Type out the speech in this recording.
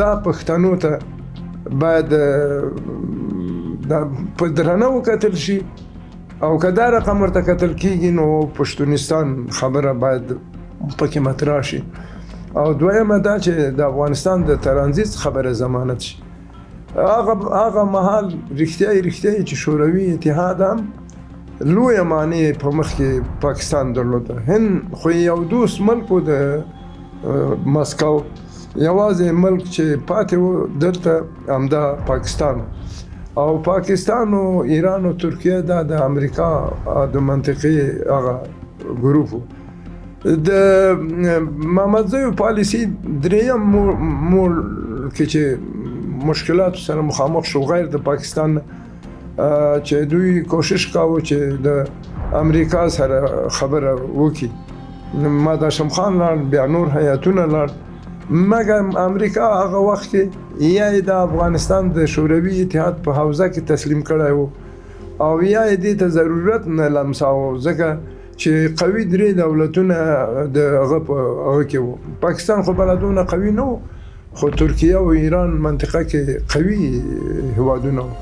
دا پښتنو ته باید دا په درنه وکتل شي، او که دا رقم ورته کتل کېږي نو پښتونستان خبره باید پکې مطرح شي. او دویمه دا چې د افغانستان د ترانزیت خبره ضمانت شي. هغه مهال رښتیا چې شوروي اتحاد هم لویه معنی په مخ کې پاکستان درلوده. هند خو یو دوست ملک و د مسکو، یوازې ملک چې پاتې و دلته همدا پاکستان. او پاکستان او ایران او ترکیه دا د امریکا د منطقې هغه ګروپ و. د محمدزیو پالیسي دریم مور کې چې مشکلاتو سره مخامخ شو غیر د پاکستان، چې دوی کوشش کاوه چې د امریکا سره خبره وکړي. محمد هاشم خان لاړ، بیا نور هیاتونه لاړ، مګر امریکا هغه وخت کې یا یې د افغانستان د شوروي اتحاد په حوزه کې تسلیم کړی و او یا یې دې ته ضرورت نه لمساوه، ځکه چې قوي درې دولتونه د هغه په هغه کې وو. پاکستان خو بلا دونه قوي نه و، خو ترکیه او ایران منطقه کې قوي هیوادونه وو.